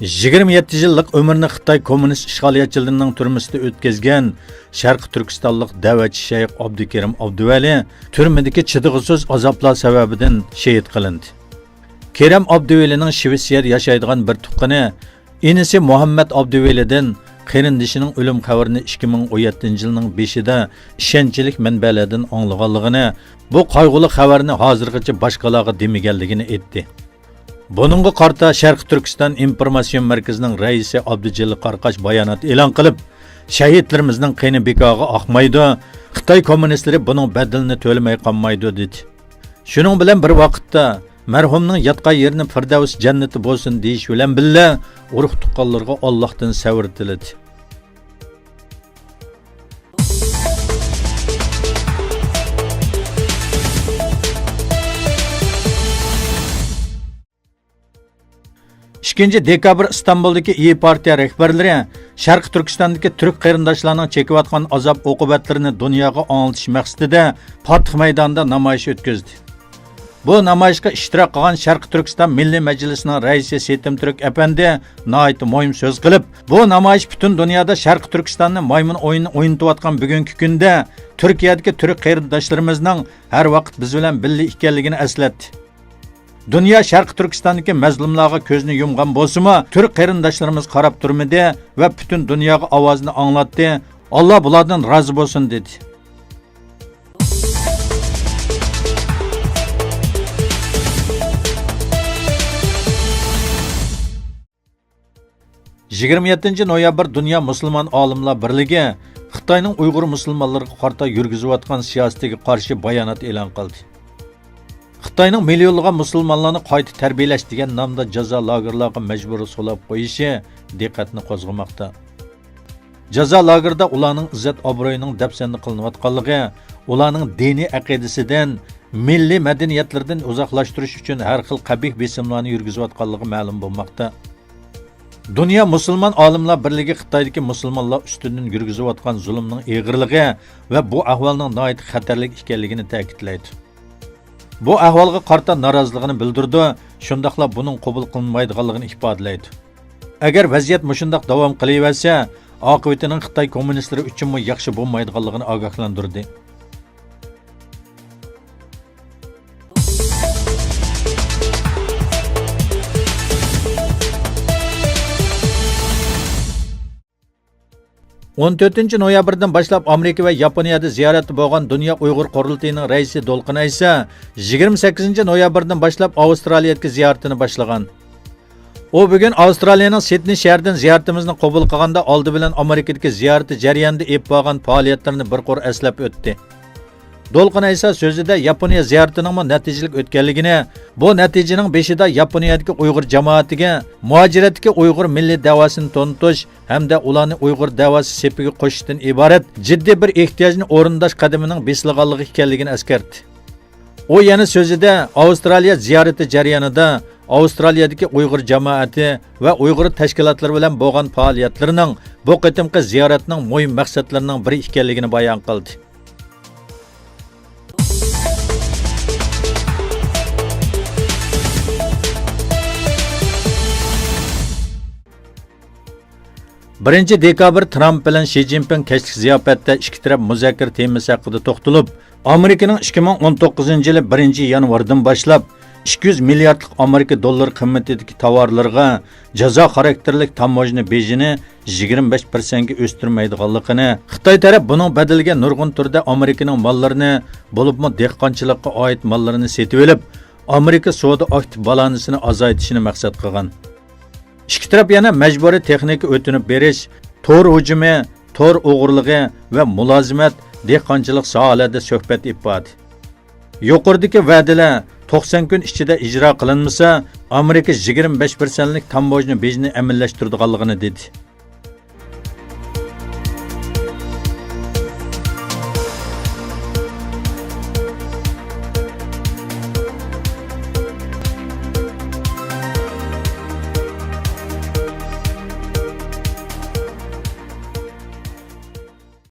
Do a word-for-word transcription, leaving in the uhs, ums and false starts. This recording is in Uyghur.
يىگىرمە يەتتە يىللىق ئۆمرىنى خىتاي كوممۇنىست ئىشغالىيەتچىلىرىنىڭ تۈرمىسىدە ئۆتكۈزگەن شەرقىي تۈركىستانلىق دەۋەتچى شەيخ ئابدۇكېرىم ئابدۇۋەلى تۈرمىدىكى چىدىغۇسىز ئازابلار سەۋەبىدىن شېھىت قىلىندى. كېرەم ئابدۇۋەلىنىڭ شىۋېتسىيەدە ياشايدىغان بىر تۇغقىنى، ئىنىسى مۇھەممەد ئابدۇۋەلىدىن قېرىندىشىنىڭ ئۆلۈم خەۋىرىنى ئىككى مىڭ ئون يەتتىنچى يىلنىڭ بېشىدا ئىشەنچلىك مەنبەلەردىن ئاڭلىغانلىقىنى، بۇ قايغۇلۇق خەۋەرنى ھازىرغىچە باشقىلارغا دېمىگەنلىكىنى ئېيتتى. بۇنىڭغا قارىتا شەرقىي تۈركىستان ئىنفورماتسىيون مەركىزىنىڭ رەئىسى ئابدۇجېلىل قاراقاش بايانات ئېلان قىلىپ، شەھىدلىرىمىزنىڭ قېنى بىكارغا ئاقمايدۇ، خىتاي كوممۇنىستلىرى بۇنىڭ بەدىلىنى تۆلىمەي قالمايدۇ، دېدى. شۇنىڭ بىلەن بىر ۋاقىتتا، مەرھۇمنىڭ ياتقان يېرىنى فىردەۋس جەننىتى بولسۇن دېيىش بىلەن بىللە، ئۇرۇق-تۇغقانلىرىغا ئاللاھتىن سەۋر تىلىدى. ئىككىنچى دېكابىر ئىستانبۇلدىكى ئىيى پارتىيە رەھبەرلىرى شەرقىي تۈركىستاندىكى تۈرك قېرىنداشلارنىڭ چېكىۋاتقان ئازاب-ئوقۇبەتلىرىنى دۇنياغا ئاڭلىتىش مەقسىتىدە پاتىخ مەيدانىدا نامايىش ئۆتكۈزدى. بۇ نامايىشقا ئىشتىراك قىلغان شەرقىي تۈركىستان مىللىي مەجلىسىنىڭ رەئىسى سېتىم تۈرك ئەپەندى ناھايىتى مۇھىم سۆز قىلىپ، بۇ نامايىش پۈتۈن دۇنيادا شەرقىي تۈركىستاننى مايمۇن ئويۇنى ئوينىتىۋاتقان بۈگۈنكى كۈندە تۈركىيەدىكى تۈرك قېرىنداشلىرىمىزنىڭ ھەر ۋاقىت بىز بىلەن بىللە ئىكەنلىكىنى ئەسلەتتى. دۇنيا شەرقىي تۈركىستاندىكى مەزلۇملارغا كۆزىنى يۇمغان بولسىمۇ، تۈرك قېرىنداشلىرىمىز قاراپ تۇرمىدى ۋە پۈتۈن دۇنياغا ئاۋازىنى ئاڭلاتتى. ئاللا بۇلاردىن رازى بولسۇن، دېدى. يىگىرمە يەتتىنچى نويابىر دۇنيا مۇسۇلمان ئالىملار بىرلىكى خىتاينىڭ ئۇيغۇر مۇسۇلمانلىرىغا قارىتا يۈرگۈزۈۋاتقان سىياسىتىگە قارشى بايانات ئېلان قىلدى. خىتاينىڭ مىليونلىغان مۇسۇلمانلارنى قايتا تەربىيەلەش دېگەن نامدا جازا لاگېرلارغا مەجبۇرىي سولاپ قويۇشى دىققەتنى قوزغىماقتا. جازا لاگېرىدا ئۇلارنىڭ ئىززەت-ئابرۇيىنىڭ دەپسەندە قىلىنىۋاتقانلىقى، ئۇلارنىڭ دىنىي ئەقىدىسىدىن، مىللىي مەدەنىيەتلىرىدىن ئۇزاقلاشتۇرۇش ئۈچۈن ھەر خىل قەبىھ بېسىملارنى يۈرگۈزۈۋاتقانلىقى مەلۇم بولماقتا. دۇنيا مۇسۇلمان ئالىملار بىرلىكى خىتايدىكى مۇسۇلمانلار ئۈستىدىن يۈرگۈزۈۋاتقان زۇلۇمنىڭ ئېغىرلىقى ۋە بۇ ئەھۋالنىڭ ناھايىتى خەتەرلىك ئىكەنلىكىنى تەكىتلەيدۇ. بۇ ئەھۋالغا قارىتا نارازىلىقىنى بىلدۈرىدۇ، شۇنداقلا بۇنىڭ قوبۇل قىلىنمايدىغانلىقىنى ئىپادىلەيدۇ. ئەگەر ۋەزىيەت مۇشۇنداق داۋام قىلىۋەرسە، ئاقىۋىتىنىڭ خىتاي كوممۇنىستلىرى ئۈچۈنمۇ ياخشى بولمايدىغانلىقىنى ئاگاھلاندۇردى. ئون تۆتىنچى نويابىردىن باشلاپ ئامېرىكا ۋە ياپونىيەدە زىيارەتتە بولغان دۇنيا ئۇيغۇر قۇرۇلتىيىنىڭ رەئىسى دولقۇن ئەيسا يىگىرمە سەككىزىنچى نويابىردىن باشلاپ ئاۋسترالىيەدىكى زىيارىتىنى باشلىغان. ئۇ بۈگۈن ئاۋسترالىيەنىڭ سىدنېي شەھىرىدىن زىيارىتىمىزنى قوبۇل قىلغاندا، ئالدى بىلەن ئامېرىكىدىكى زىيارىتى جەريانىدا ئېلىپ بارغان پائالىيەتلىرىنى بىر قۇر ئەسلەپ ئۆتتى. دولقۇن ئەيسا سۆزىدە ياپونىيە زىيارىتىنىڭمۇ نەتىجىلىك ئۆتكەنلىكىنى، بۇ نەتىجىنىڭ بېشىدا ياپونىيەدىكى ئۇيغۇر جامائىتىگە مۇھاجىرەتتىكى ئۇيغۇر مىللىي دەۋاسىنى تونۇتۇش ھەمدە ئۇلارنى ئۇيغۇر دەۋاسى سېپىگە قوشۇشتىن ئىبارەت جىددىي بىر ئېھتىياجنى ئورۇنداش قەدىمىنىڭ بېسىلغانلىقى ئىكەنلىكىنى ئەسكەرتتى. ئۇ يەنە سۆزىدە، ئاۋسترالىيە زىيارىتى جەريانىدا ئاۋسترالىيەدىكى ئۇيغۇر جامائىتى ۋە ئۇيغۇر تەشكىلاتلىرى بىلەن بولغان پائالىيەتلىرىنىڭ بۇ قېتىمقى زىيارەتنىڭ مۇھىم مەقسەتلىرىنىڭ بىرى ئىكەنلىكىنى بايان قىلدى. بىرىنچى دېكابىر ترامپ بىلەن شى جىنپىڭ كەچلىك زىياپەتتە ئىككى تەرەپ مۇزاكىرە تېمىسى ھەققىدە توختىلىپ، ئامېرىكىنىڭ ئىككى مىڭ ئون توققۇزىنچى يىلى بىرىنچى يانۋاردىن باشلاپ ئىككى يۈز مىلياردلىق ئامېرىكا دوللىرى قىممىتىدىكى تاۋارلىرىغا جازا خاراكتېرلىك تاموژنا بېجىنى يىگىرمە بەش پىرسەنتكە ئۆستۈرمەيدىغانلىقىنى، خىتاي تەرەپ بۇنىڭ بەدىلىگە نۇرغۇن تۈردە ئامېرىكىنىڭ ماللىرىنى، بولۇپمۇ دېھقانچىلىققا ئائىت ماللىرىنى سېتىۋېلىپ، ئامېرىكا سودا ئاكتىپ بالانسىنى ئازايتىشنى مەقسەت قىلغان. ئىككى تەرەپ يەنە مەجبۇرىي تېخنىكا ئۆتۈنۈپ بېرىش، تور ھۇجۇمى، تور ئوغرىلىقى ۋە مۇلازىمەت، دېھقانچىلىق ساھەلەردە سۆھبەت ئېلىپ باردى. يۇقىرىدىكى ۋەدىلەر توقسان كۈن ئىچىدە ئىجرا قىلىنمىسا، ئامېرىكا يىگىرمە بەش پىرسەنتلىك تاموژنا بېجىنى ئەمەلىيلەشتۈرىدىغانلىقىنى دېدى.